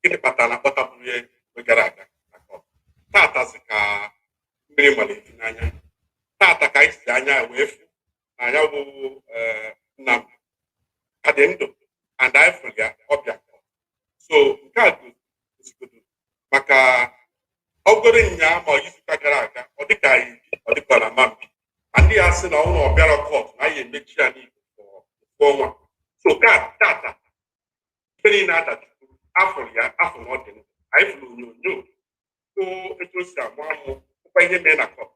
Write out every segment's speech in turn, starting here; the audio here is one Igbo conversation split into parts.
Gịnị kpatara na akpọtaburu ya mgbe gara aga na court? Tatazi ka mmiri malite n'anya. Tata ka anyị si anya wee fụ na ya bụ Nnamdi ka dị ndụ, and anyị fụrụ ya ọbịa. So nke a gosigodo maka ọgoro nya ma izuụka gara aga, ọ dịka anyị bi, ọ dịka ọ na ama mbi ma ndị ya sị na ọ na ọ bịara court na anyị emechi ya n'Igbo for ọnwa. So ka tata ife niile adachukwu, afụrụ ya, afụ na ọ dị ndụ. Anyị fụrụ onyonyo hụ etu o si amụ amụ, hụkwa ihe mee na court.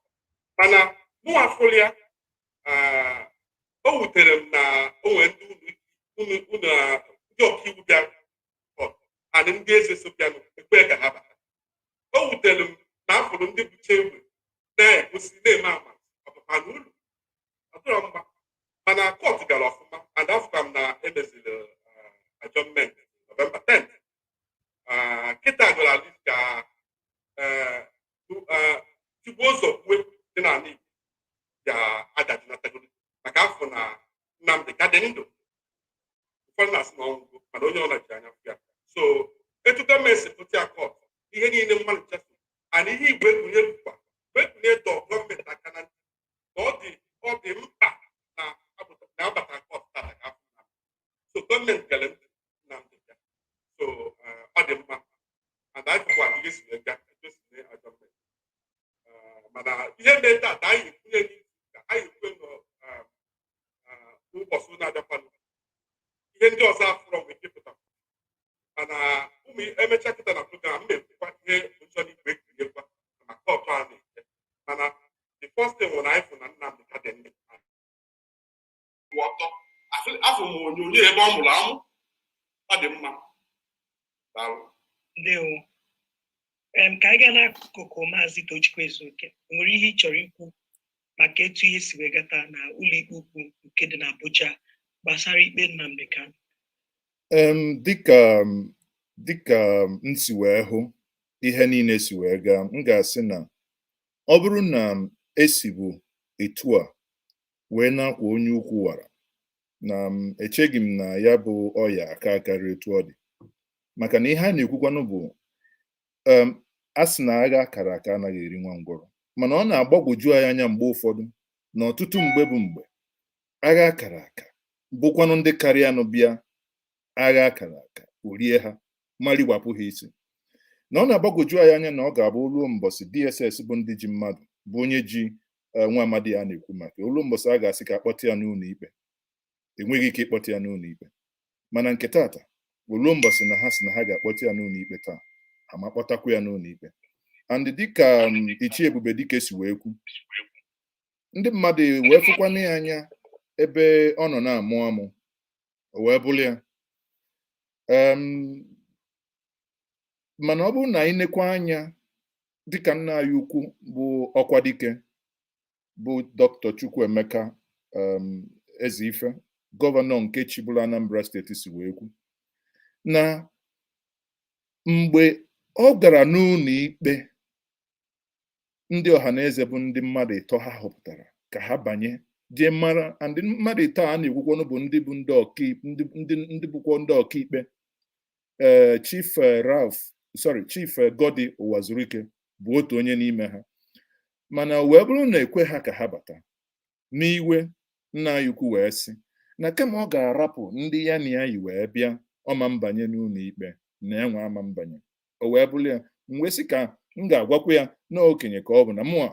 Mana mụ afụrụ ya, o wutere m na o nwere ndị unu unu ndị ọkaiwu bịa court and ndị eze so bịanụ ekwe ka ha bata. O wutere m na afụrụ ndị buche egbe na-egosi na-eme ama ọpụpa na ulu ọ dịrọ mma. Mana court gara ọfụma, and afụkwa m na emeziri adjournment November 10th. Kịta gara at least ka tigbuo ụzọ kwue dị n'ala Igbo ga-adajinatagoro maka afọ na Nnamdi ka dị ndụ. Ụfọdụ na-asị na ọnwụgo, mana onye ọ na ji anya fụ ya. So etu gọọmenti si pụta ya court, ihe niile mmadụ chefu and ihe Igbo ekunye bụkwa Igbo ekunye dọ gọọmenti aka na ntị na ọ dị mkpa na abata court tata ka afọ Nnamdi. So gọọmenti gere ntị, Nnamdi bịa. So ọ dị mma, and anyị fụkwa ihe si wee gaa, etu esi mee adjournment. Mana ihe mee tata, anyị ekwunye n'izu ka anyị ekwe n'ụbọchị na-abịakwanụ, ihe ndị ọzọ afụrọ nwere ike ịpụta. Mana ụmụ emechaa kịta na program m na-ekwukwa ihe nchọ n'Igbo ekunyekwa na court a na-eje. Mana the first thing nwere anyị fụ na Nnamdi ka dị ndụ kwụ ọtọ. Afụ m onyonyo ebe ọ mụrụ amụ. Ọ dị mma, daalụ. Ndewo. Ka anyị gaa n'akụkụ Maazị Tochukwu Ezeoke. O nwere ihe ị chọrọ ikwu maka etu ihe si wee gata na ụlọikpe ukwu nke dị n'Abuja gbasara ikpe Nnamdi Kanu? Dịka m si wee hụ ihe niile si wee gaa, m ga-asị na ọ bụrụ na esibu etu a wee na-akwa onye ukwu wara na m echeghị m na ya bụ ọya aka akarị etu ọ dị, maka na ihe a na-ekwukwanụ bụ a sị na agha akara aka anaghị eri nwa ngwọrọ. Mana ọ na-agbagwoju anyị anya mgbe ụfọdụ na ọtụtụ mgbe bụ mgbe agha akara aka bụkwanụ ndị karịanụ bịa, agha akara aka orie ha ma riwapụ ha isi. Na ọ na-agbagwoju anyị anya na ọ ga-abụ ruo mbọsị DSS bụ ndị ji mmadụ, bụ onye ji nwa amadi ya na-ekwu maka olu mbọsị a ga-asị ka akpọta ya n'ụlọ ikpe, enweghị ike ịkpọta ya n'ụlọ ikpe. Mana nke tata, oluo mbọsị na ha sị na ha ga-akpọta ya n'ụlọ ikpe taa, ha ma kpọtakwa ya n'ụlọ ikpe. And dịka Ichie Ebube Dike si wee kwu, ndị mmadụ wee fụkwana ya anya ebe ọ nọ na-amụ amụ, o wee bụrụ ya. Mana ọ bụrụ na anyị nekwa anya, dịka nna anyị ukwu bụ Ọkwadike bụ Dr. Chukwuemeka Ezeife, gọvanọ nke chịbụrụ Anambra Steeti, si wee kwu na mgbe ọ gara n'ụlọ ikpe, ndị ọhaneze bụ ndị mmadụ ịtọ ha họpụtara ka ha banye jee mara, and mmadụ ịtọ a na-ekwukwanụ bụ ndị bụ ndị ọka ndị bụkwa ndị ọkaikpe, ee Chief Ralph, sorry, Chief Godi Ụwazurike bụ otu onye n'ime ha. Mana wee bụrụ na ekwe ha ka ha bata n'iwe, nna anyị ukwu wee sị na kama ọ ga-arapụ ndị ya na ya yi wee bịa ọma mbanye n'ụlọ ikpe na enwe ama mbanye. O wee bụrụ ya, m wee sị ka m ga-agwakwa ya na okenye ka ọ bụ na mụa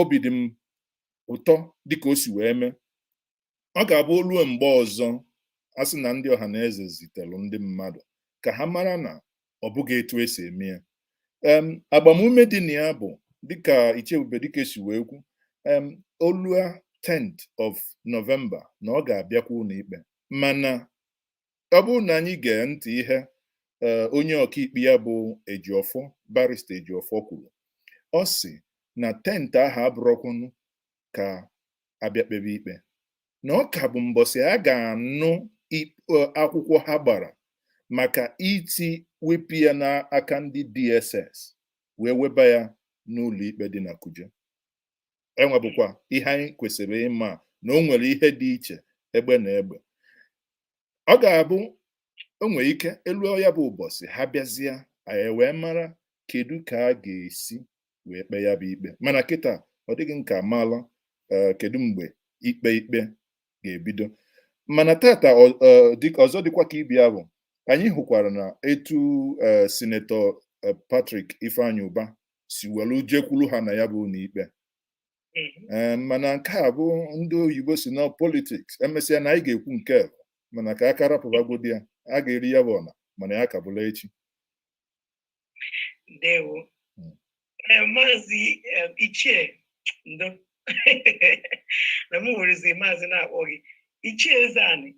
obi dị m ụtọ dịka o si wee mee. Ọ ga-abụ oluo mgbe ọzọ a sị na ndị ọha na eze zitelụ ndị mmadụ ka ha mara na ọ bụghị etu esi eme ya. Agbamume dị na ya bụ dịka Ichie Ebube Dike si wee kwu, olua 10th of November na ọ ga-abịakwa ụlọ ikpe. Mana ọ bụrụ na anyị gee ntị ihe onye ọkaikpe ya bụ Ejiofor, Barrister Ejiofor kwuru, ọ sị na 10th ahụ abụrọkwunu ka abịa kpebe ikpe, na ọ ka bụ mbọsị a ga-anụ akwụkwọ ha gbara maka iti wepụ ya n'aka ndị DSS wee weba ya n'ụlọ ikpe dị na Kuje. Enwebụkwa ihe anyị kwesịrị ịma na o nwere ihe dị iche egbe na egbe. Ọ ga-abụ O nwere ike elu ya bụ ụbọchị ha bịazie, anyị wee mara kedu ka a ga-esi wee kpee ya bụ ikpe. Mana kịta ọ dịghị nka amaala kedu mgbe ikpe ga-ebido. Mana tata ọzọ dịkwa ka ibe ya bụ anyị hụkwara na etu Senator Patrick Ifeanyi Uba si welu jekwuru ha na ya bụ ụlọ ikpe. Mana nke a bụ ndị oyibo si na politics. Emesịa na anyị ga-ekwu nke, mana ka aka rapụbagodi ya, a ga-eri ya bụ ọna, mana ya ka bụla echi. Ndewo. Maazị Ichie, ndo na m werezi maazị na-akpọ gị Ichie Ezeani.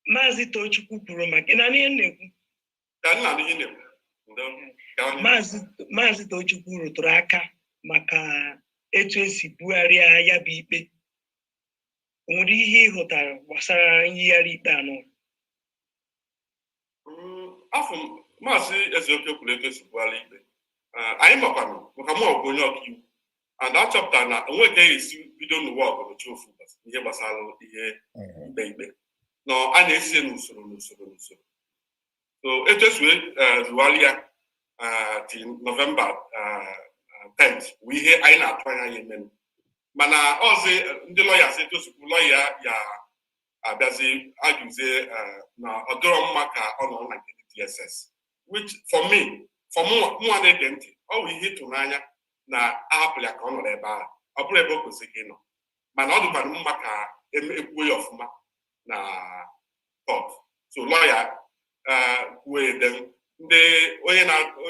Maazị Tochukwu kwuru maka na ihe m na-ekwu. Maazị Tochukwu rụtụrụ aka maka etu esi bugharịa ya bụ ikpe. O nwere ihe ị hụtara gbasara nyigharị ikpe anọ? Afọ Maazị Ezeoke kwuru etu esi bugharị ikpe. Anyị makwanụ maka mụ bụ onye ọkaiwu and achọpụtara na onwe ka esi bido n'ụwa ọgụrụchi ofu ihe gbasara ihe ikpe nọ a na-esi n'usoro n'usoro n'usoro. So etu esi wee rugharị ya till November 10th bụ ihe anyị na-atụ anya ya emenụ. Mana ọzọ ndị lọya si etu osikwu lọya ya abịazi ajụzie na ọ dịrọ mma ka ọ nọ na nke DSS, which for me, for mụnwa na-ege ntị, ọ bụ ihe ịtụnanya na ahapụrụ ya ka ọ nọrọ ebe ahụ. Ọ bụrụ ebe o kwesịrị ịnọ, mana ọ dịkwara mma ka ekwuo ya ọfụma na court. So lọya kwuo ede ndị onye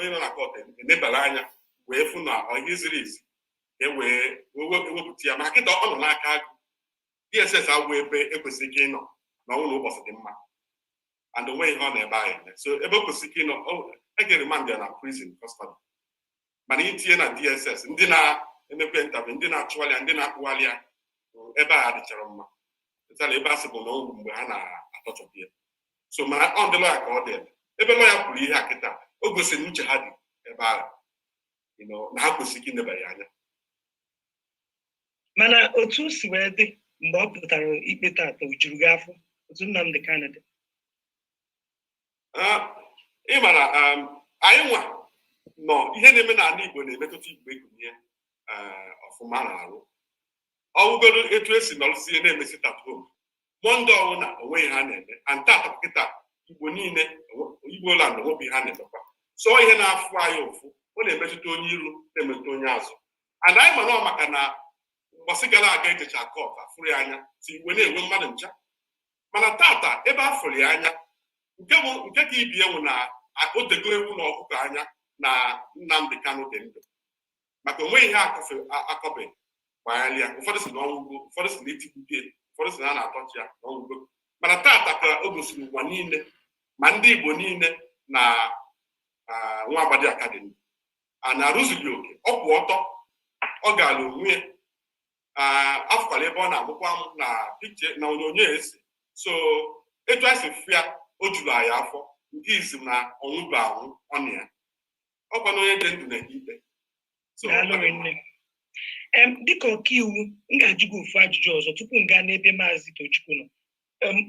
nọ na court enebara anya wee fụ na ọ ihe ziri ezi ka e wee ewepụta ya. Maka kịta ọ nọ n'aka agụ DSS awụ ebe ekwesịghị ịnọ na ọnwụ na ụbọchị dị mma and onwe ihe ọ na ebe ahụ eme. So ebe o kwesịrị ịnọ, e ga-remand ya na prison custody. Mana itinye na DSS, ndị na-emekwe ntabi, ndị na-achụgharị ya, ndị na-akpụgharị ya, ebe a adịchara mma pụtara ebe a sị bụ na ọnwụ mgbe ha na-atọchọpụ ya. So mana ọ ndị lọya ka ọ dị ebe lọya kwuru ihe a kịta, o gosiri na uche ha dị ebe ahụ, na ha kwesịrị inebanye anya. Mana otu o si wee dị mgbe ọ pụtara ikpe tata, o juru gị afọ otu Nnamdi Kanu dị? Ị mara anyị nwa nọ ihe na-eme n'ala Igbo na-emetụta Igbo ekunye ọfụma na-arụ ọwụgoro etu esi nọrụsie na-emesi tatom Monday ọwụna onweghị ha na-eme and tata kịta Igbo niile, Igbo land, onweghị ha na-emekwa. So ihe na-afụ anyị ụfụ, ọ na-emetụta onye iru, na-emetụta onye azụ. And anyị ma maka na mbọsị gara aga ejecha court afụrụ ya anya si iwe na-enwe mmadụ ncha. Mana tata ebe a fụrụ ya anya, nke bụ nke ka ibi ewu na otego ewu na ọkụkọ anya na Nnamdi Kanu dị ndụ, maka onweghị ihe akọbe gbanyere ya. Ụfọdụ si na ọnwụgo, ụfọdụ si na etigbuke, ụfọdụ si na a na-atọchi ya na ọnwụgo. Mana tata ka o gosiri ụwa niile ma ndị Igbo niile na nwa agbadi aka dị ndụ a na-arụzighị oke ọ kwụ ọtọ, ọ gara onwe ya afụkwara ebe ọ na-amụkwa amụ na pikche na onyonyo esi. So etu anyị si fụ ya, o juru anyị afọ. Nke izu na ọnwụ bụ anwụ ọnụ ya ọkwa na onye dị ndụ na-ekpe ikpe. Dịka ọkaiwu, m ga-ajụ gị ofu ajụjụ ọzọ tupu m gaa n'ebe Maazị Tochukwu nọ.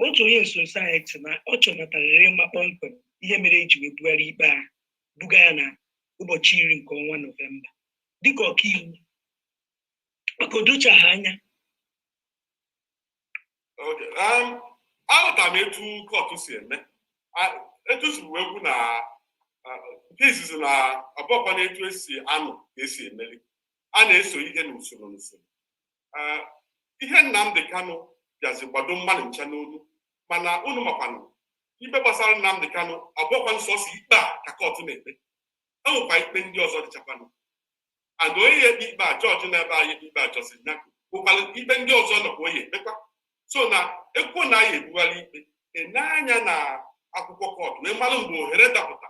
Otu onye nsonso anyị sị na ọ chọnatarịrị ịma kpọmkwem ihe mere eji wee bugharị ikpe a, buga ya na ụbọchị 10 nke ọnwa Nọvemba. Dịka ọkaiwu, maka o dochaghị anya. Aghọtara m etu court si eme, etu si wee kwu na nke izizi na ọbọkwa na etu esi anụ ka esi emeli a na-eso ihe n'usoro n'usoro. Ihe Nnamdi Kanu bịazi gbado mmadụ ncha n'olu. Mana unu makwanụ ikpe gbasara Nnamdi Kanu abụọkwa nsọsọ ikpe a ka court na-ekpe, enwekwa ikpe ndị ọzọ dịchakwanụ. And onye ya ekpe ikpe a, jọji n'ebe anyị ekpe ikpe a, Justice Nyako, bụkwara ikpe ndị ọzọ nọkwa onye ekpekwa. So na ekwuo na anyị ebugharị ikpe, ene anya na akwụkwọ court wee mara mgbe ohere dapụta.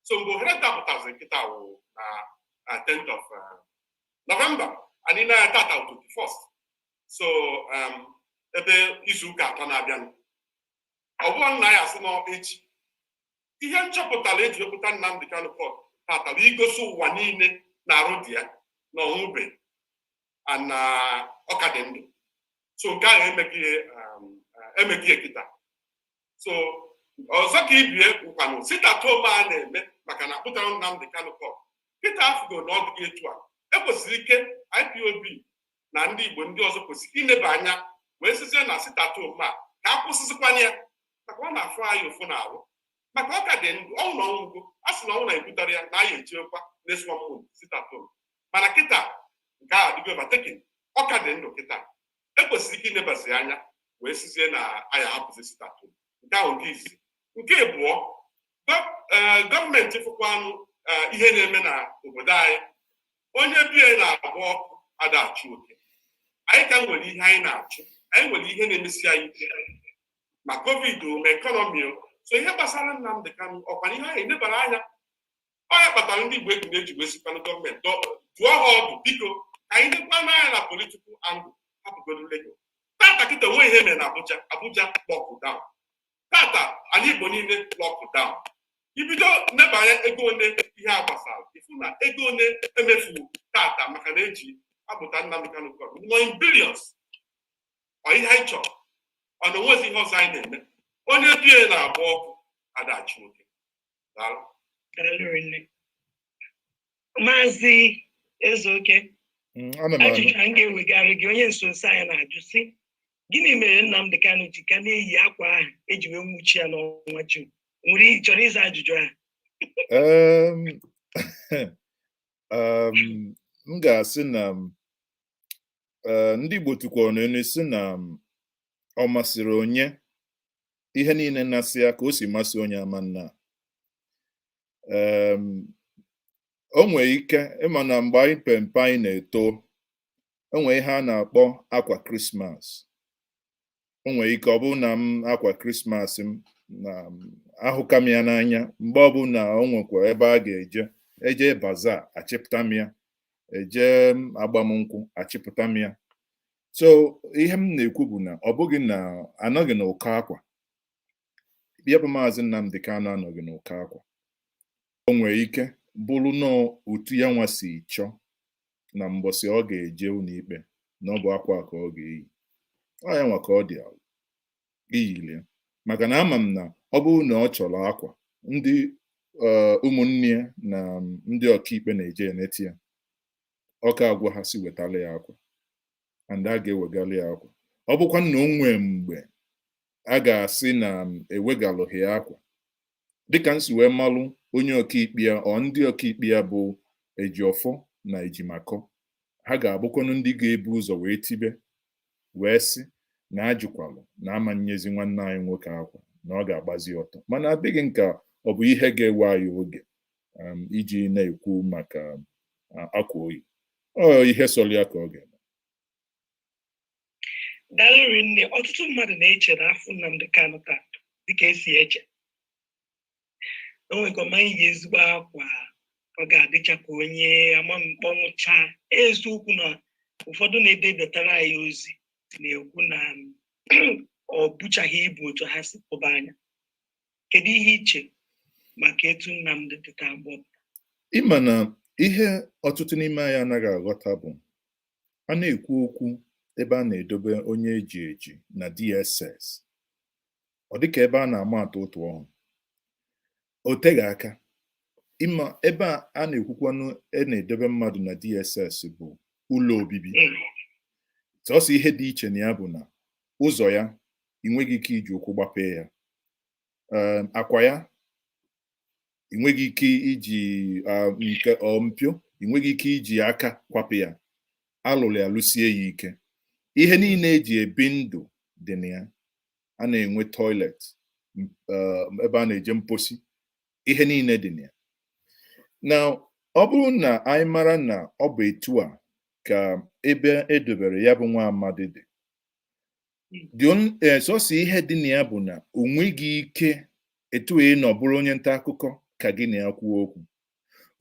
So mgbe ohere dapụtazi nkịta wụ na 10th of November, anyị na tata 21st, so ebe izu ụka 3 na-abịanụ, ọ bụrụ na ya asị nọ echi. Ihe nchọpụtara eji wepụta Nnamdi Kanu court tata bụ igosi ụwa niile na arụ dị ya na ọnwụbe na ọka dị ndụ. So nke ahụ emeghị Emegie kịta. So ọzọ ka ibie nkwanụ sit-at-home a na-eme maka na akpụtara Nnamdi Kanu court kịta afụgo na ọ dịghị etu a ekwesịrị ike. IPOB na ndị Igbo ndị ọzọ kwesịrị ineba anya wee sizie na sit-at-home a ka a kwụsịsịkwanye ya, maka ọ na-afụ anyị ụfụ na-arụ, maka ọ ka dị ndụ. Ọnwụ na ọnwụgo, a sị na ọnwụ na-ekwutara ya na anyị echekwa next one month sit-at-home, mana kịta nke a adịgo overtaken. Ọ ka dị ndụ kịta, ekwesịrị ike inebazi anya wee sizie na anyị ahapụzi sit-at-home. Nke ahụ nke izizi. Nke abụọ, gọọmenti fụkwanụ ihe na-eme na obodo anyị. Onye bie na-agba ọkụ ada achụ oke. Anyị ka nwere ihe anyị na-achụ, anyị nwere ihe na-emesi anyị ike, ma COVID o, ma economy o. So ihe gbasara Nnamdị Kanụ ọkwa ihe anyị nebara anya, ọ ya kpatara ndị Igbo egwu na-eji wee sikwanụ gọọmenti dụọ ha ọdụ, biko, ka anyị nekwa n'anya na political angle, hapụgodo legal. Tata kịta onwe ihe mere na Abuja. Abuja lockdown tata, ala Igbo niile lockdown. Ibido nebanye ego one ihe a gbasara, ifu na ego one emefu tata maka na eji apụta Nnamdị Kanụ court nọ in billions. Ọ ihe anyị chọrọ, ọ na onwezi ihe ọzọ anyị na-eme. Onye bie na-agba ọkụ adachi nwoke. Daalụ. Daalụ rinne, Maazị Ezeoke. Ana m anụ. Ajụjụ a m ga-ewegara gị, onye nso nso anyị na-ajụ sị, gịnị mere Nnamdi Kanu ji ka na-eyi akwa ahụ eji wee nwụchi ya n'ọnwa Jun? Nwere ị chọrọ ịza ajụjụ ahụ? M ga-asị na ndị Igbo tụkwara n'elu sị na ọ masịrị onye ihe niile na-asị ya ka o si masị onye ama nna. O nwere ike ịma na mgbe anyị pe mpe, anyị na-eto, o nwere ihe a na-akpọ akwa Krismas. O nwere ike ọ bụrụ na m akwa Krismas m na ahụka m ya n'anya. Mgbe ọbụla o nwekwa ebe a ga-eje, eje bazaar, achịpụta m ya, eje agbamnkwụ, achịpụta m ya. So ihe m na-ekwu bụ na ọ bụghị na anọghị n'ụkọ akwa. Ya bụ Maazị Nnamdi Kanu anọghị n'ụkọ akwa. O nwere ike bụrụ nọọ otu ya nwa si chọọ na mbọsị ọ ga-eje ụlọikpe na ọ bụ akwa ka ọ ga-eyi. Ọ ya nwa ka ọ dị iyili ya, maka na ama m na ọ bụrụ na ọ chọrọ akwa, ndị ụmụnne ya na ndị ọkaikpe na-eje eneti ya, ọ ka agwa ha si wetala ya akwa, and a ga-ewegala ya akwa. Ọ bụkwa na o nwee mgbe a ga-asị na ewegalụghị ya akwa, dịka m si wee malụ onye ọkaikpe ya, ọ ndị ọkaikpe ya bụ Ejiofor na Ejimakor, ha ga-abụkwanụ ndị ga-ebu ụzọ wee tibe wee sị na ajụkwalụ na ama nyezi nwanne anyị nwoke akwa, na ọ ga-agbazi ọtọ. Mana adịghị nka ọ bụ ihe ga-ewe anyị oge iji na-ekwu maka akwa oyi. Ọ ihe sọrọ ya ka ọ ga-eme. Daalụ rinne. Ọtụtụ mmadụ na-eche na afọ Nnamdi Kanu taa dịka esi eche o nwekwa ma yi ezigbo akwa, ọ ga-adịcha ka onye amamkpọnwụcha. Eziokwu na ụfọdụ na-edebatara anyị ozi na-ekwu na ọ bụchaghị ibu otu ha si tụba anya. Kedu ihe iche maka etu Nnamdi dị taa mgbe ọ pụtara? Ịma na ihe ọtụtụ n'ime anyị anaghị aghọta bụ a na-ekwu okwu ebe a na-edobe onye eji eji na DSS, ọ dịka ebe a na-ama atụ ụtụ ọhụụ. O teghị aka ịma ebe a na-ekwukwanụ e na-edobe mmadụ na DSS bụ ụlọ obibi. Sọsọ ihe dị iche na ya bụ na ụzọ ya ị nweghị ike iji ụkwụ gbapee ya, akwa ya ị nweghị ike iji nke ọ mpio, ị nweghị ike iji aka kwapụ ya. Alụrụ ya lụsie ya ike. Ihe niile eji ebi ndụ dị na ya. A na-enwe toilet, ebe a na-eje mposi, ihe niile dị na ya. Na ọ bụrụ na anyị mara na ọ bụ etu a ka ebe edobere ya bụ nwa amadi dị, sọsọ ihe dị na ya bụ na o nweghị ike etu ị nọ bụrụ onye nta akụkọ ka gị na ya kwuo okwu,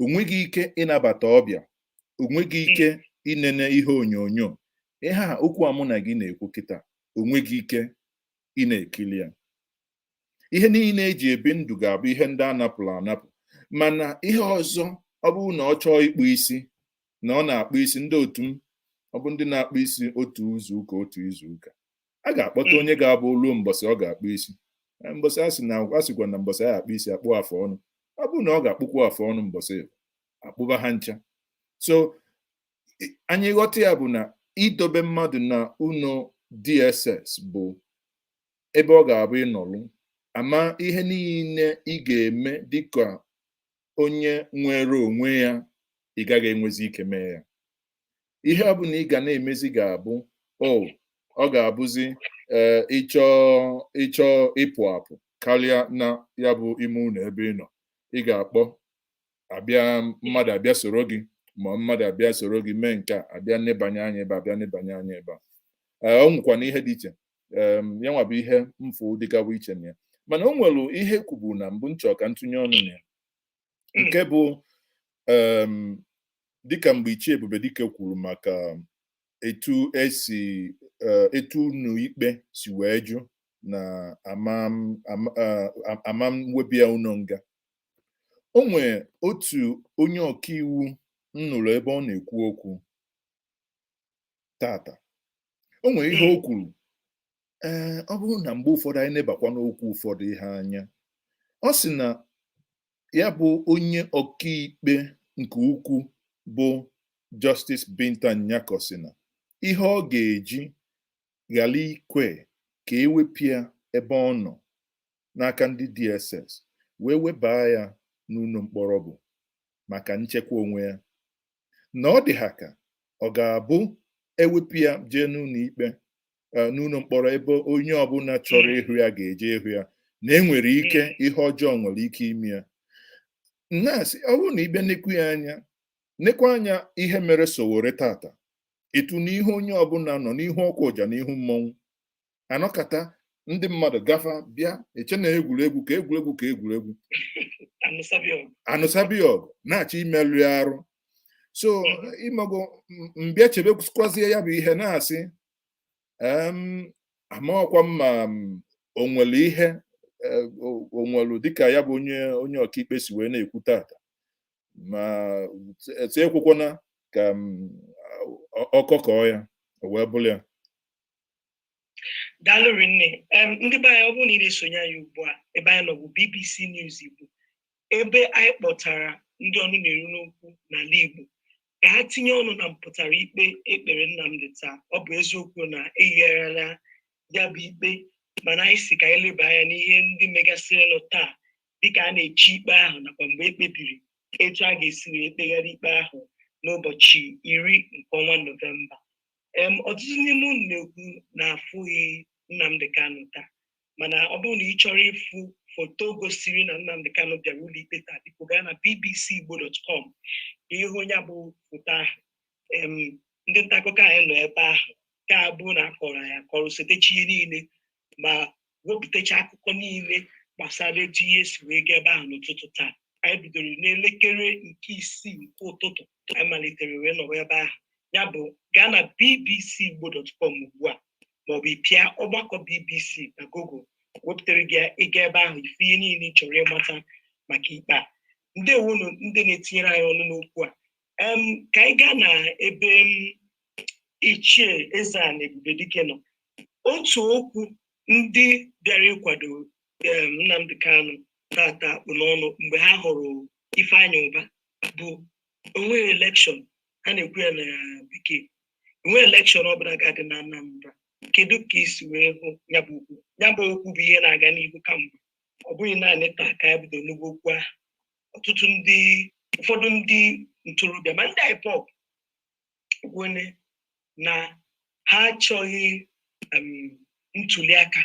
o nweghị ike ịnabata ọbịa, o nweghị ike inene ihe onyonyo, ihe a okwu a mụ na gị na-ekwu kịta, o nweghị ike ị na-ekili ya. Ihe niile eji ebi ndụ ga-abụ ihe ndị a napụrụ anapụ. Mana ihe ọzọ, ọ bụrụ na ọ chọọ ịkpụ isi, na ọ na-akpụ isi, ndị otu m, ọ bụ ndị na-akpụ isi otu izu ụka otu izu ụka. A ga-akpọta onye ga-abụ ruo mbọsị ọ ga-akpụ isi. Mbọsị a sị na a sịkwa na mbọsị a akpụ isi akpụ afọ ọnụ, ọ bụrụ na ọ ga-akpụkwu afọ ọnụ mbọsị akpụba ha ncha. So anyị ghọta ya bụ na idobe mmadụ na ụlọ DSS bụ ebe ọ ga-abụ ịnọlụ ama ihe niile ị ga-eme dịka onye nwere onwe ya, ị gaghị enwezi ike mee ya. Ihe ọ bụla ị ga na-emezi ga-abụ o ọ ga-abụzi ee ịchọọ ịchọọ ịpụ apụ karịa na ya bụ ime ụlọ ebe ị nọ, ị ga-akpọ abịa mmadụ abịa soro gị, ma mmadụ abịa soro gị mee nke a, abịa nebanye anya ebe a, abịa nebanye anya ebe a. Ee, o nwekwana ihe dị iche ya nwa bụ ihe mfu dịgawa iche na ya, mana o nwere ihe kwubu na mbụ nchọ ka ntụnye ọnụ na ya, nke bụ dịka mgbe Ichie Ebubedike kwuru maka etu esi etu unu ikpe si wee jụ na ama mwebia unu nga. O nwee otu onye ọkaiwu m nụrụ ebe ọ na-ekwu okwu tata, o nwere ihe o kwuru. Ee, ọ bụrụ na mgbe ụfọdụ anyị nebakwa n'okwu ụfọdụ ihe anya, ọ sị na ya bụ onye ọkaikpe nke ukwu bụ Justice Binta Nyako sị na ihe ọ ga-eji ghara ikwe ka ewepụ ya ebe ọ nọ n'aka ndị DSS wee webaa ya n'ụlọ mkpọrọ bụ maka nchekwa onwe ya, na ọ dị ha ka ọ ga-abụ ewepụ ya jee n'ụlọ ikpe, n'ụlọ mkpọrọ ebe onye ọbụla chọrọ ịhụ ya ga-eje ịhụ ya, na enwere ike ihe ọjọọ nwere ike ime ya. Na-asị ọ bụrụ na ịbịa nekwu ya anya, nekwa anya ihe mere Sowore tata, etu n'ihu onye ọbụla nọ n'ihu ọkwa ụja n'ihu mmọnwụ anọkata ndị mmadụ gafa bịa eche na egwuregwu ka egwuregwu ka egwuregwu anụsabi ọgụ na-achọ imerụ ya arụ. So ịmago mbịa chebekwazie ya bụ ihe na-asị amaọkwa mma o nwere ihe o nwere dịka ya bụ onye ọkaikpe si wee na-ekwu tata, ma ekwekwana ka ọkọ kọọ ya o wee bụrụ ya. Daalụ rinne. Ndị be anyị, ọ bụrụ na ị na-esonye anyị ugbu a, ebe anyị nọ bụ BBC News Igbo, ebe anyị kpọtara ndị ọnụ na-eru n'okwu n'ala Igbo ka ha tinye ọnụ na mpụtara ikpe ekpere Nnamdi taa. Ọ bụ eziokwu na eyigharịala ya bụ ikpe, mana anyị si ka anyị leba anya n'ihe ndị megasịrịnụ taa dịka a na-eche ikpe ahụ, nakwa mgbe e kpebiri etu a ga-esi wee kpegharị ikpe ahụ n'ụbọchị 10 nke ọnwa Nọvemba. Ọtụtụ n'ime unu na-ekwu na afụghị Nnamdi Kanu taa, mana ọ bụrụ na ị chọrọ ịfụ foto gosiri na Nnamdi Kanu bịara ụlọ ikpe taa, biko gaa na bbcigbo.com ka ịhụ onye bụ foto ahụ. Ndị nta akụkọ anyị nọ ebe ahụ ka abụ na akọrọ anyị akọrọ setechi ihe niile ma wepụtacha akụkọ niile gbasara etu ihe si wee gaa ebe ahụ n'ụtụtụ taa. Anyị bidoro n'elekere nke 6 nke ụtụtụ, anyị malitere wee nọrọ ebe ahụ. Ya bụ, gaa na bbcigbo.com ugbu a, maọbụ ịpịa ọgbakọ BBC na Google, wepụtara gị ịga ebe ahụ ife ihe niile ị chọrọ ịmata maka ikpe a. Ndewonu ndị na-etinyere anyị ọnụ n'okwu a. Ka anyị gaa na ebe Ichie Eze-Ana Ebubedike nọ. Otu okwu ndị bịara ịkwado Nnamdi Kanu tata kpụ n'ọnụ mgbe ha hụrụ Ifeanyi Ubah bụ onweghị election, ha na-ekwu ya na bekee, enweghị election ọbụla ga-adị na Anambra. Kedu ka isi wee hụ ya bụ okwu? Ya bụ okwu bụ ihe na-aga n'ihu kamgbe, ọ bụghị naanị taa ka ya bido n'ugwu okwu ahụ. Ọtụtụ ndị, ụfọdụ ndị ntorobịa ma ndị IPOB kwene na ha achọghị ntuli aka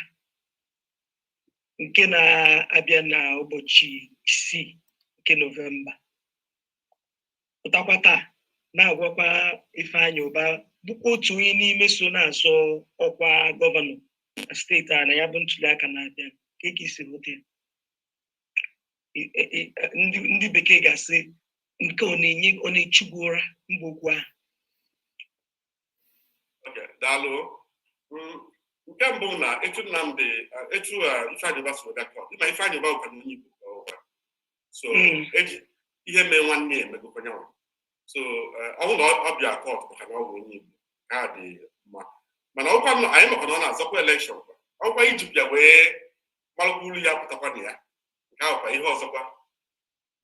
nke na-abịa na ụbọchị 6 nke Nọvemba. Pụtakwa taa na-agwakwa Ifeanyi Ubah, bụkwa otu onye n'ime so na-azọ ọkwa gọvanọ na steeti a na ya bụ ntuli aka na-abịa, ka ka isi hụta ya. Ndị bekee ga-asị nke ọ na-enye ọ na-echugbu ụra mba okwu ahụ. Okay, daalụ. Nke mbụ na etu Nnamdi etu Ifeanyi Ubah si wee bịa court, ịma Ifeanyi Ubah bụkwa onye Igbo ka ọ bụkwa. So eji ihe mee nwanne ya emegokwa nyanwa. So ọ bụrụ na ọ bịa court maka na ọ bụ onye Igbo ka dị mma. Mana ọkwa anyị makwa na ọ na-azọkwa election kwa, ọkwa ijipịa wee gbalụkwa uru ya pụtakwa na ya, nke ahụ kwa ihe ọzọkwa.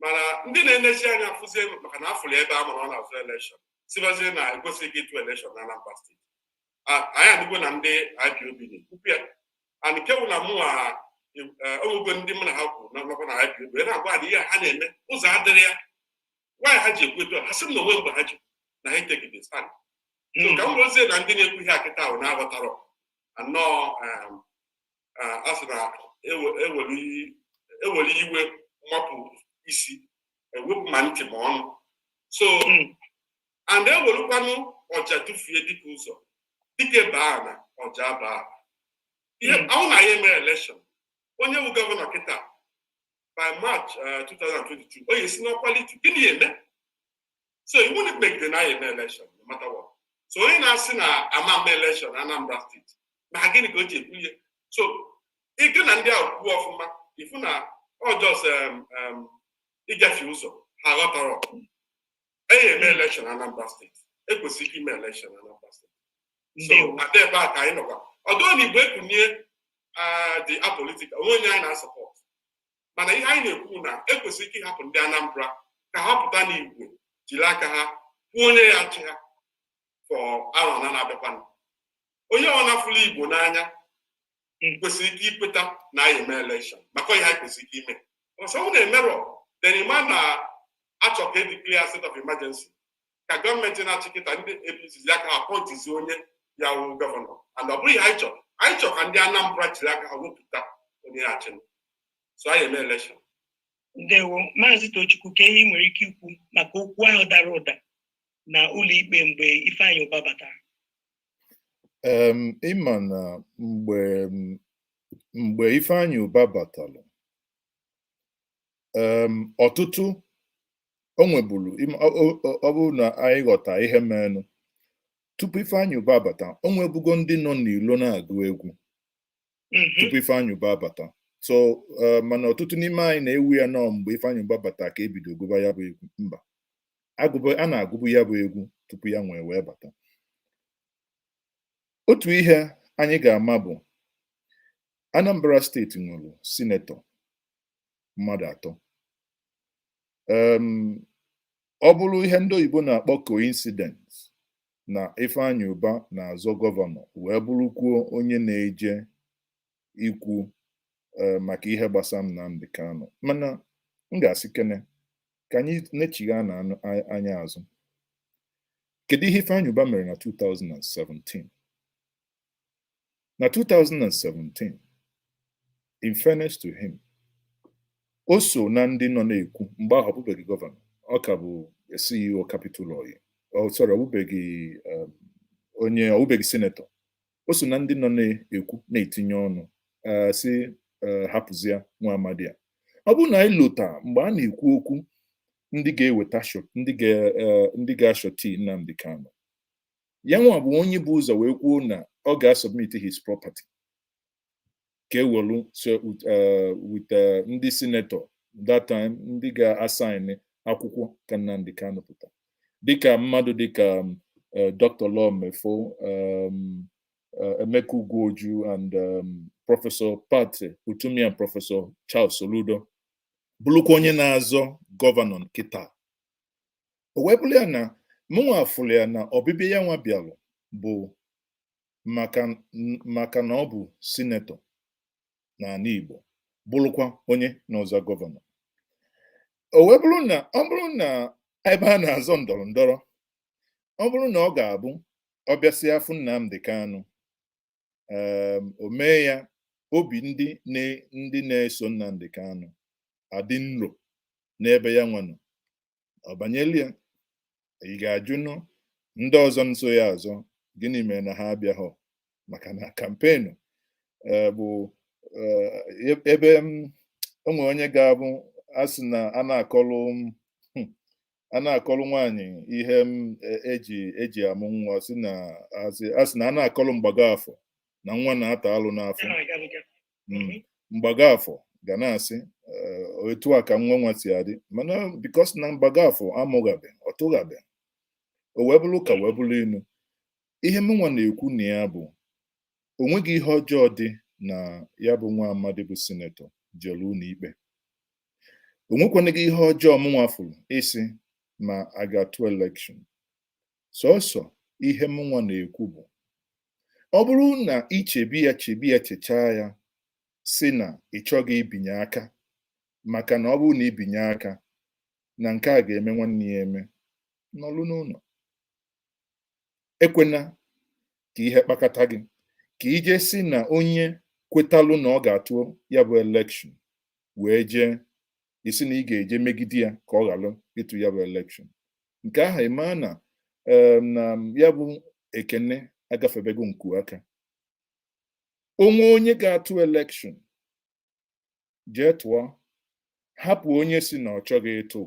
Mana ndị na-enezi anya afụzie maka na afụrụ ebe a mara ọ na-azụ election, sibazie na ekwesịghị ịtụ election na Anambra Steeti. Anyị anụgo na ndị IPOB na-ekwukwu ya, and nke bụ na mụnwa, onwego ndị mụ na ha kwuru na nọkwa na IPOB wee na-agwa ha na ihe ha na-eme ụzọ adịrị ya. Nwaanyị ha ji ekwu etu a, ha sị m na onwe mgbe ha ji na ha e-take the stand. So ka m gozie na ndị na-ekwu ihe a kịta ahụ na-aghọtarọ anọọ. A sị na ewere iwe mapụ isi, ewepụ ma ntị ma ọnụ. So and ewerukwanụ ọja dufie dịka ụzọ dịka baa na ọja baa ihe. Ahụ na ya emere election, onye bụ gọvanọ kịta by March 2022, onye si n'ọkwa litu, gịnị ya eme? So iwu na megide na ya eme election no matter what. So onye na-asị na ama mme election na Anambra Steeti, na gịnị ka o ji ekwu ihe? So ịgụ na ndị ahụ kwuo ọfụma, ifu na ọ just ịgafe ụzọ ha ghọtara. Enye eme election na Anambra Steeti, ekwesịghị ime election na Anambra Steeti. So Ndewo. Ada ebe a ka anyị nọkwa ọdụ na Igbo ekunie dị apolitical, onwe onye anyị na-asupport, mana ihe anyị na-ekwu na ekwesịrị ịhapụ ndị Anambra ka ha pụta n'igwe, jiri aka ha kwuo onye ya achị ha for arọ na na-abịakwanụ. Onye ọ na-afụla Igbo n'anya kwesịrị ike ikweta na anyị eme election, maka ihe anyị kwesịrị ike ime ọsọ ọ na-emerọ. Then ịma na achọ ka e declare state of emergency, ka gọọmenti na-achị kịta, ndị APC, ji aka ha appointizi onye ya wụ gọvanọ. And ọ bụghị ihe anyị chọrọ. Anyị chọrọ ka ndị Anambra jiri aka ha wepụta onye ya achị. So anyị eme election. Ndewo, Maazị Tochukwu. Ka ihe ị nwere ike ikwu maka okwu ahụ dara ụda na ụlọ ikpe mgbe Ifeanyị Ụba batara? Ịma na mgbe Ifeanyị Ụba batalụ, ọtụtụ o nwebulu ọ bụrụ na anyị ghọta ihe menụ tupu Ifeanyị Ụba abata, o nwebugo ndị nọ n'ilo na-agụ egwu tupu Ifeanyị Ụba abata. So mana ọtụtụ n'ime anyị na-ewu ya nọọ mgbe Ifeanyị Ụba bata ka ebido gụba ya bụ egwu. Mba, agụba a na-agụbu ya bụ egwu tupu ya nwee wee bata. Otu ihe anyị ga-ama bụ Anambra Steeti nwere sinetọ mmadụ atọ. Ọ bụrụ ihe ndị oyibo na-akpọ coincidence na Ifeanyị Ụba na-azọ gọvanọ wee bụrụkwuo onye na-eje ikwu maka ihe gbasara Nnamdi Kanu, mana m ga-asị kene ka anyị nechigha na anya azụ. Kedu ihe Ifeanyị Ụba mere na 2017? Na 2017, in fairness to him, o so na ndị nọ na-ekwu. Mgbe ahụ ọ bụbeghị gọvanọ, ọ ka bụ CEO Capital Oil. Oh, sorry, ọ bụbeghị onye, ọ bụbeghị sinetọ. O so na ndị nọ na-ekwu, na-etinye ọnụ, si hapụzie nwa amadi a. Ọ bụrụ na anyị lota mgbe a na-ekwu okwu ndị ga-eweta ndị ga-ashọti Nnamdi Kanu, ya nwa bụ onye bụ ụzọ wee kwuo na ọ ga-asubmit his property ka ewelu so with ndị sinetọ that time, ndị ga-asign akwụkwọ ka Nnamdi Kanu pụta, dịka mmadụ dịka Dr. Law Mefor, Emeka Ugwuoju and Professor Pat Utomi and Professor Charles Soludo, bụrụkwa onye na-azọ gọvanọ nkịta. O wee bụrụ ya na mụnwa fụrụ ya na ọbịbịa ya nwa bịalụ bụ maka na ọ bụ sinetọ n'ala Igbo, bụrụkwa onye na-ọzọ gọvanọ. O wee bụrụ na ọ bụrụ na ebe a na-azọ ndọrọ ndọrọ, ọ bụrụ na ọ ga-abụ ọ bịasịa afụ Nnamdi Kanu, o mee ya obi ndị na-eso Nnamdi Kanu adị nro n'ebe ya nwa nọ, ọ banyelu ya. Ị ga-ajụ nụ ndị ọzọ nso ya azọ, gịnị mere na ha abịaghọ? Maka na campaign bụ ebe o nwere onye ga-abụ a sị na a na-akọlụ nwaanyị ihe m eji amụ nwa, sị na asị na a na-akọlụ mgbago afọ na nwa na-ata alụ n'afọ. Mgbago afọ ga na-asị etu a ka nwa nwa si adị, mana because na mgbago afọ amụghabe, ọ tụghabe, o wee bụrụ ka wee bụrụ inu. Ihe mụnwa na-ekwu na ya bụ, o nweghị ihe ọjọọ dị na ya bụ nwa amadi bụ senator jere ụlọ ikpe. O nwekwanụghị ihe ọjọọ mụnwa fụrụ ịsị ma a ga-atụ election. Sọsọ ihe mụnwa na-ekwu bụ, ọ bụrụ na ichebi ya, chebi ya, chechaa ya, si na ị chọghị ibinye aka, maka na ọ bụrụ na ibinye aka na nke a ga-eme nwanne ya eme, nọlụ n'ụlọ. Ekwena ka ihe kpakọta gị ka ije si na onye kwetalụ na ọ ga-atụ ya bụ election wee jee isi na ị ga-eje megide ya ka ọ ghalụ ịtụ ya bụ election. Nke ahụ ịma na na ya bụ ekene agafebego nku aka. Onwe onye ga-atụ election, jee tụọ, hapụ onye si na ọ chọghị ịtụ.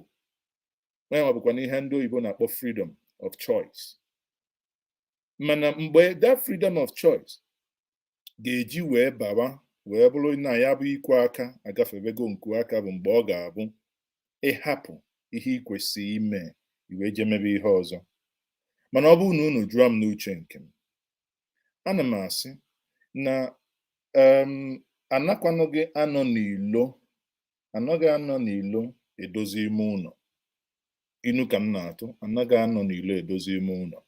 Ya bụkwa na ihe ndị oyibo na-akpọ freedom of choice. Mana mgbe that freedom of choice ga-eji wee bawa wee bụrụ na ya bụ ikwe aka agafebego nku aka bụ mgbe ọ ga-abụ ịhapụ ihe ị kwesịrị ime, i wee jee mebe ihe ọzọ. Mana ọ bụrụ na unu jụọ m n'uche nke m, ana m asị na anakwanụghị anọ n'ilo, anaghị anọ n'ilo edozi ime ụlọ. Inu ka m na-atụ, anaghị anọ n'ilo edozi ime ụlọ.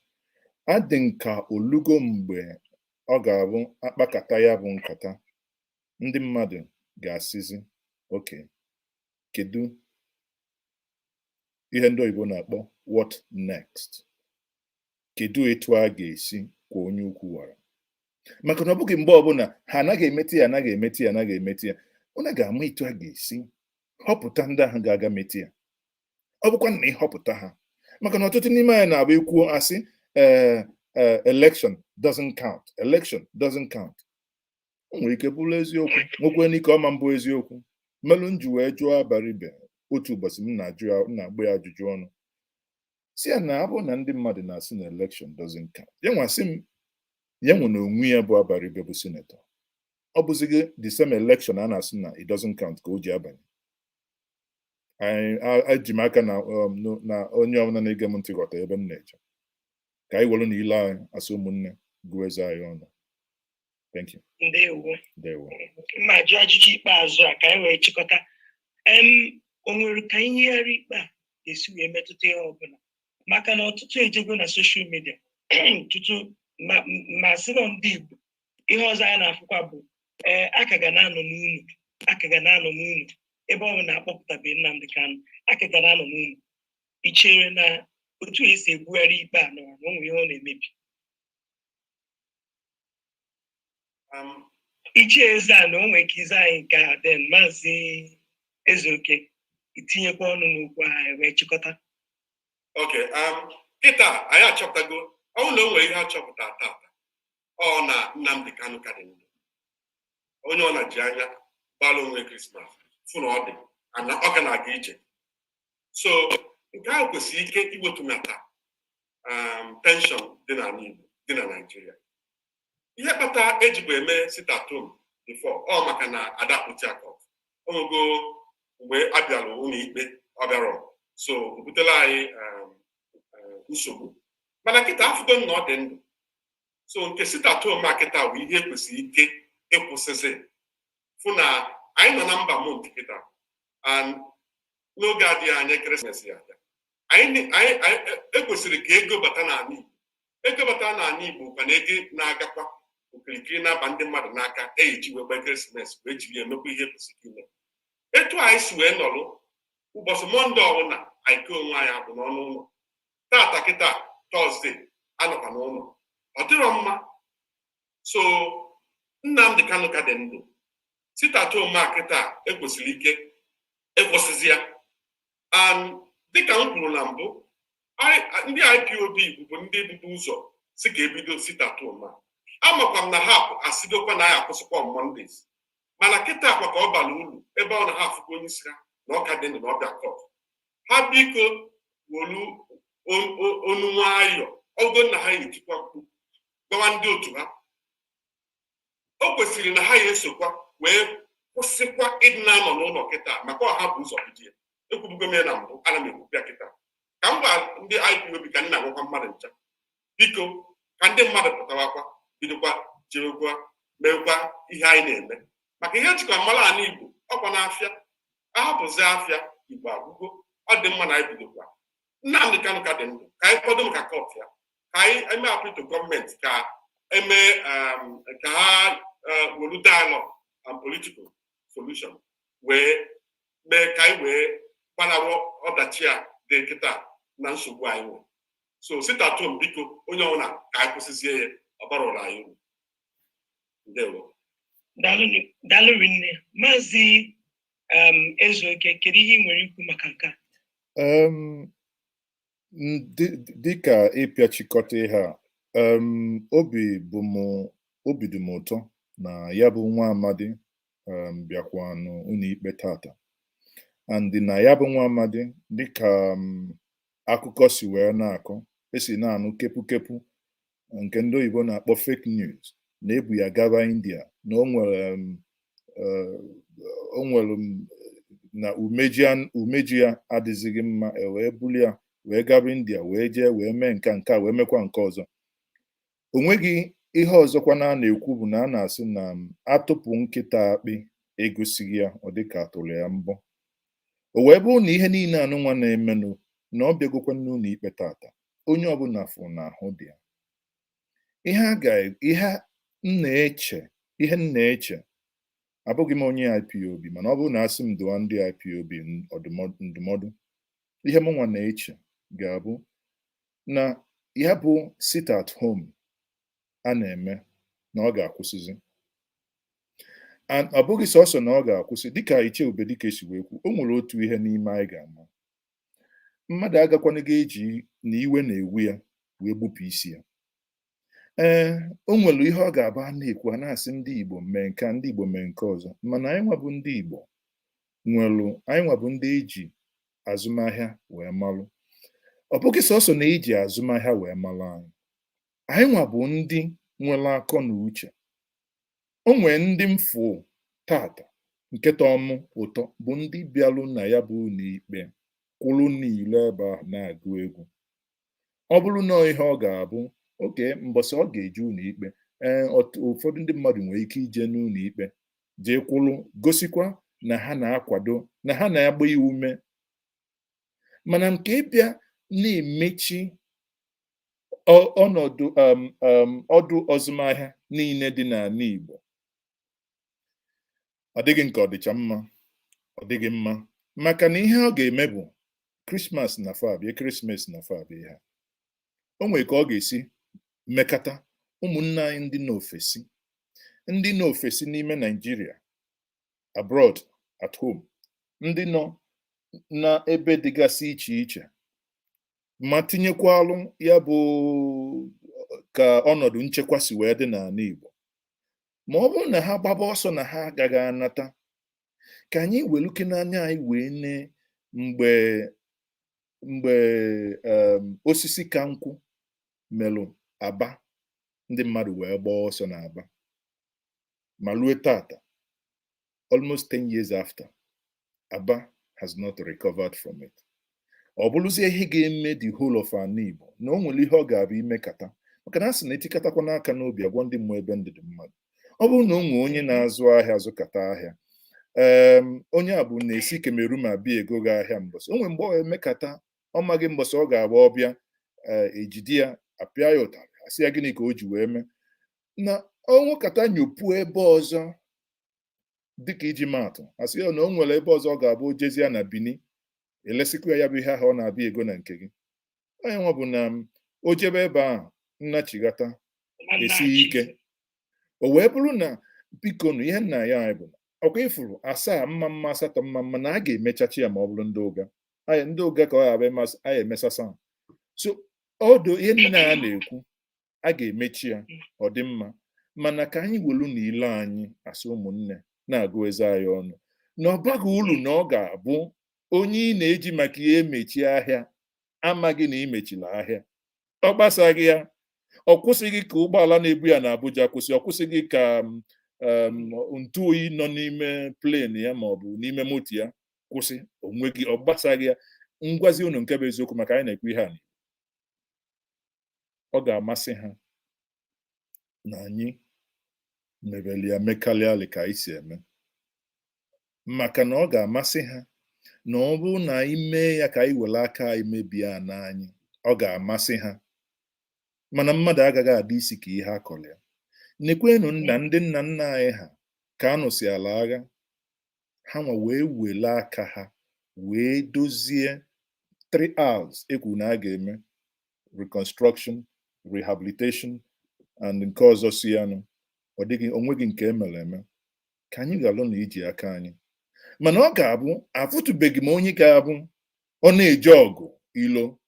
Adị nka olugo mgbe ọ ga-abụ akpakata ya bụ nkata, ndị mmadụ ga-asịzi, "Okay, kedu ihe ndị oyibo na-akpọ 'what next?' Kedu etu a ga-esi kwa onye ukwu wara?" Maka na ọ bụghị mgbe ọbụla ha anaghị emeti ya, anaghị emeti ya, anaghị emeti ya. Unu ga-ama etu a ga-esi họpụta ndị ahụ ga-aga meti ya. Ọ bụkwa na ịhọpụta ha, maka na ọtụtụ n'ime anyị na-abụ ikwuo asị, ee, election doesn't count, election doesn't count. O nwere ike bụrụ eziokwu, nwekwe n'ike ọma mbụ eziokwu. Mmelụ m ji wee jụọ Abaribe otu ụbọchị, m na-ajụ ya, m na-agba ya ajụjụ ọnụ, si ya na abụ na ndị mmadụ na-asị na election doesn't count, ya nwa sị m ya nwe na onwe ya bụ Abaribe bụ senator, ọ bụzighị the same election a na-asị na it doesn't count ka o ji abanye. Eji m aka na na onye ọbụla na-ege m ntị ghọta ebe m na-eje. Ka anyị were na ile anyị asị ụmụnne gụọ eze anyị ọnụ. Thank you. Ndewo. Ndewo. Mma jụ ajụjụ ikpeazụ a ka anyị wee chịkọta. O nwere ka nhegharị ikpe a ga-esi wee metụta ihe ọbụla? Maka na ọtụtụ ejego na social media tutu ma sị nọ ndị Igbo, ihe ọzọ anyị na-afụkwa bụ, ee, aka ga na-anọ n'ụlọ, aka ga na-anọ n'ụlọ ebe ọ bụ na akpọpụtabeghị Nnamdi Kanu, aka ga na-anọ n'ụlọ. I chere na otu esi ebugharị ikpe a nọrọ na o nwere ihe ọ na-emebi? Ichie eze a na o nwere ike ize anyị nke a, then Maazị Ezeoke itinyekwa ọnụ n'okwu ahụ wee chịkọta. Okay, kịta anyị achọpụtago, ọ bụrụ na o nwere ihe achọpụta tata, ọ na Nnamdi Kanu ka dị ndụ. Onye ọ na-ji anya gbara onwe Christmas fụ na ọ dị ana, ọ ka na-aga ije. So nke ahụ kwesịrị ike iwetunata tension dị n'ala Igbo, dị na Naịjirịa. Ihe kpata ejibụ eme sit at home before ọ maka na ada akpụti akọt o nwego mgbe a bịara ụlọ ikpe, ọ bịara, so o butela anyị nsogbu. Mana kịta afụgo na ọ dị ndụ, so nke sit at home a kịta bụ ihe kwesịrị ike ịkwụsịsị. Fụ na anyị nọ na mba mont kịta, and n'oge adịghị anya ekeresimesi ya abịa. Anyị ekwesịrị ka ego bata n'ala Igbo. Ego bata n'ala Igbo kwa na ego na-agakwa okirikiri na-aba ndị mmadụ n'aka, eji wee gba ekeresimesi, wee jiri ya emekwa ihe kwesịrị ime. Etu anyị si wee nọrọ ụbọchị Monday ọbụla, anyị kee onwe anyị abụ n'ọnụ ụlọ. Tata kịta Thursday anọkwa n'ụlọ, ọ dịrọ mma. So Nnamdi Kanu ka dị ndụ, sit at home a kịta ekwesịrị ike ịkwụsịzi ya. And dịka m kwuru na mbụ, ndị IPOB bụbu ndị bubu ụzọ si ka ebido sit at home a. Amakwa m na ha asịgokwa na anyị akwụsịkwa on Mondays, mana kịta kwa ka ọ bara uru ebe ọ na ha afụgo onye isi ha na ọ ka dị ndụ na ọbịa court. Ha biko wolu onu nwayọ, ọgụ na ha etikwa mkpu gwawa ndị otu ha, o kwesịrị na ha ya esokwa wee kwụsịkwa ịdị na-anọ n'ụlọ kịta, maka ọha bụ ụzọ bido ya. Ekwubugo m ya na mbụ, ana m ekwupịa kịta. Ka m gwa ndị IPOB, ka m na-agwakwa mmadụ ncha, biko. Ka ndị mmadụ pụtawakwa, bidokwa jirekwa meekwa ihe anyị na-eme, maka ihe ejikwa mara ala Igbo ọkwa n'afịa, ahapụzi afịa Igbo agwụgo. Ọ dị mma na anyị bidokwa. Nnamdi Kanu ka dị ndụ, ka anyị kwado maka court ya, ka anyị eme appeal to gọọmenti ka eme ka ha welu dialogue and political solution wee mee ka anyị wee gbanarị ọdachi a dị nkịta na nsogbu anyị nwere. So sit at home, biko, onye ọbụla, ka anyị kwụsịzie ya. Ọ bara ụlọ anyị uru. Ndewo. Daalụ rinne, Maazị Ezeoke. Kedu ihe ị nwere ikwu maka nke a? Dịka ịpịachikọta ihe a, obi bụ m obi dị m ụtọ na ya bụ nwa amadi bịakwanụ ụlọ ikpe tata, and na ya bụ nwa amadi, dịka akụkọ si wee na-akọ, esi na-anụ kepu kepu nke ndị oyibo na-akpọ fake news, na-ebu ya gaba India, na o nwere na umeji ya adịzighị mma, e wee buli ya wee gaba India, wee jee wee mee nke a, wee mekwa nke ọzọ. O nweghị ihe ọzọkwa na a na-ekwu bụ na a na-asị na atụpụ nkịta akpị egosighị ya, ọ dịka atụrụ ya mbọ. O wee bụrụ na ihe niile anụnwa na-emenụ na ọ bịagokwa n'ụlọ ikpe tata, onye ọbụla fụ na ahụ dị ya. Ihe a ga ihe m na-eche, ihe m na-eche, abụghị m onye IPOB, mana ọ bụrụ na asị m dụọ ndị IPOB ndụmọdụ, ihe mụnwa na-eche ga-abụ na ya bụ sit at home a na-eme na ọ ga-akwụsịzi. And ọ bụghị sọsọ na ọ ga-akwụsị, dịka Ichie Ubedike si wee kwu, o nwere otu ihe n'ime anyị ga-ama: mmadụ agakwana ga-eji na iwe na-ewu ya wee gbupụ isi ya. Ee, o nwere ihe ọ ga-abụ a na-ekwu, a na-asị ndị Igbo mee nke a, ndị Igbo mee nke ọzọ, mana anyị nwa bụ ndị Igbo nwelu, anyị nwa bụ ndị eji azụmahịa wee malụ. Ọ bụghị sọsọ na eji azụmahịa wee malụ anyị, anyị nwa bụ ndị nwere akọ na uche. O nwee ndị mfụ tata nke tọọ mụ ụtọ bụ ndị bịalụ na ya bụ ụlọ ikpe, kwụrụ n'ilo ebe ahụ na-agụ egwu. Ọ bụrụ na ihe ọ ga-abụ oke mbọsị ọ ga-eje ụlọ ikpe, ee, ụfọdụ ndị mmadụ nwere ike ije n'ụlọ ikpe jee kwụrụ, gosikwa na ha na-akwado, na ha na-agba ya ume. Mana nke ịbịa na-emechi ọnọdụ ọdụ azụmahịa niile dị n'ala Igbo, ọ dịghị nke ọ dịcha mma, ọ dịghị mma, maka na ihe ọ ga-eme bụ Christmas na afọ abịa, ekeresimesi na afọ abịa ha, o nwere ka ọ ga-esi mekata ụmụnne anyị ndị n'ofesi, ndị n'ofesi n'ime Nigeria, abroad, at home, ndị nọ na ebe dịgasị iche iche, ma tinyekwalụ ya bụ ka ọnọdụ nchekwa si wee dị n'ala Igbo. Ma ọ bụrụ na ha gbaba ọsọ na ha agaghị anata, ka anyị weluke n'anya anyị wee nee mgbe osisi ka nkwụ melụ Aba, ndị mmadụ wee gbaa ọsọ n'Aba, ma rue tata, almost 10 years after, Aba has not recovered from it. Ọ bụrụzie ihe ga-eme the whole of ala Igbo, na o nwere ihe ọ ga-abụ imekata, maka na a sị na etikọtakwa n'aka n'obi agwa ndị mmụọ ebe ndụ dị mmadụ. Ọ bụrụ na o nwee onye na-azụ ahịa, zụkata ahịa, ee, onye a bụ na-esi Cameroon ma bịa ego gị ahịa mbọsị, o nwere mgbe ọ emekata, ọ maghị mbọsị ọ ga-agba ọbịa, ejide ya, apịa ya ụtarị, asị ya gịnị ka o ji wee mee na ọnwụkata, nyopuo ebe ọzọ. Dịka iji maatụ, asị ya na o nwere ebe ọzọ ọ ga-abụ jezie na Bini, elesikwa ya bụ ihe ahụ ọ na-abịa ego na nke gị. Onye nwa bụ na o jebe ebe ahụ nnachighata esighị ike. O wee bụrụ na, biko nụ, ihe nna ya anyị bụ ọkwa ifuru asaa mma mma, asatọ mma mma, na a ga-emechachi ya. Ma ọ bụrụ ndị ụga anyị, ndị ụga ka ọ ghara ịmasị anyị emesasa. So ọdụ ihe nna ya na-ekwu, a ga-emechi ya, ọ dị mma, mana ka anyị welu na ile anyị asị ụmụnne na-agụ eze anyị ọnụ na ọ baghị uru na ọ ga-abụ onye ị na-eji maka ihe emechi ahịa amaghị na imechila ahịa. Ọ gbasaghị ya, ọ kwụsịghị ka ụgbọala na-ebu ya na Abuja kwụsị, ọ kwụsịghị ka ntụ oyi nọ n'ime plane ya ma ọ bụ n'ime moto ya kwụsị onwe gị, ọ gbasaghị ya. Ngwazi unu nke bụ eziokwu, maka anyị na-ekwu ihe a, ọ ga-amasị ha. Na anyị mebeli ya mekalịalị ka anyị si eme, maka na ọ ga-amasị ha na ọ bụrụ na anyị mee ya ka anyị were aka anyị mebie ana anyị, ọ ga-amasị ha. Mana mmadụ agaghị adị isi ka ihe akọrọ ya. Nekwenụ nna ndị nna nna anyị ha ka anụsị ala agha ha nwa wee were aka ha wee dozie three R's ekwu na a ga-eme: reconstruction, rehabilitation and nke ọzọ si ya nụ. Ọ dịghị onweghị nke emere eme ka anyị ga-alụ na iji aka anyị. Mana ọ ga-abụ afụtụbeghị m onye ga-abụ ọ na-eje ọgụ ilo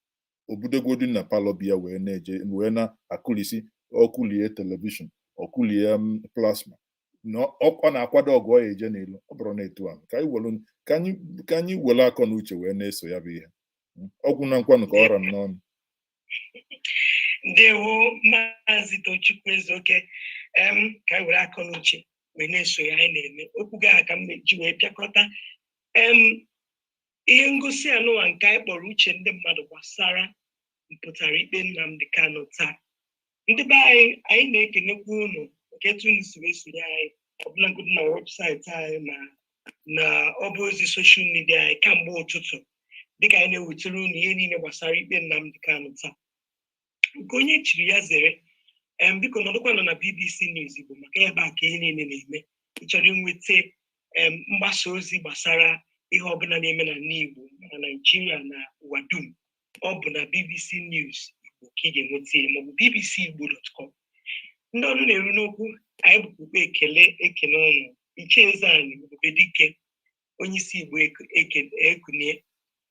obudogodu na parlour bịa wee na-eje wee na-akụlisi ọkụlie television, ọkụlie plasma na ọ na-akwado ọgụ ọ ya eje n'ilo. Ọ bụrụ na etu a ka anyị were akọ na uche wee na-eso ya bụ ihe ọgwụ na nkwanụ ka ọra m n'ọnụ. Ndewo, Maazị Tochukwu Ezeoke. Ka anyị were akọ na uche wee na-eso ya anyị na-eme okwu gị a ka m ji wee pịakọta ihe ngosi anụwa nke anyị kpọrọ uche ndị mmadụ gbasara mpụtara ikpe Nnamdi Kanu taa. Ndị be anyị, anyị na-ekenekwa unu nke etu unu si wee sonye anyị, ọbụlagodi na webụsaịtị anyị ma na ọba ozi social media anyị kamgbe ụtụtụ, dịka anyị na-ewetara unu ihe niile gbasara ikpe Nnamdi Kanu taa. Nke onye chiri ya zere. Biko nọdụkwanụ na BBC News Igbo, maka ebe a ka ihe niile na-eme. Ị chọrọ inweta mgbasa ozi gbasara ihe ọbụla na-eme na Igbo, na Naijiria na ụwa dum, ọ bụ na BBC News Igbo ka ị ga-enweta ya, maọbụ bbcigbo.com. Ndị ọnụ na-eru n'okwu, anyị bụkwa ekele ekele ụnụ. Ichie Eze-Ani Ebubedike, onye isi Igbo Ekunie,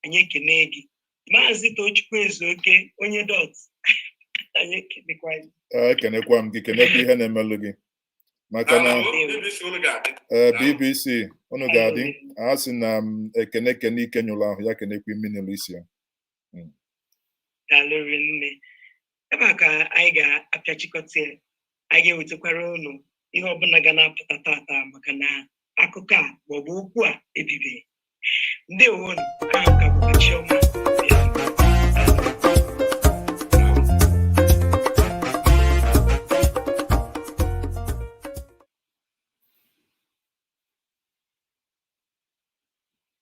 anyị ekene gị. Maazị Tochukwu Ezeoke, onye dot, anyị ekenekwa gị. Ekenekwa m gị, kenekwa ihe na-emelụ gị, maka na BBC, unu ga-adị. Ee, BBC, unu ga-adị. A sị na m ekene kene ike nyụrụ ahụ ya kenekwa imi n'ụlọ isi ya. Daalụ nne. Ebe a ka anyị ga-apịachikọta ya. Anyị ga-ewetakwara unu ihe ọbụla ga na-apụta tata, maka na akụkọ a maọbụ okwu a ebibeghị. Ndewonu. Aha m ka bụkwa Chiọma.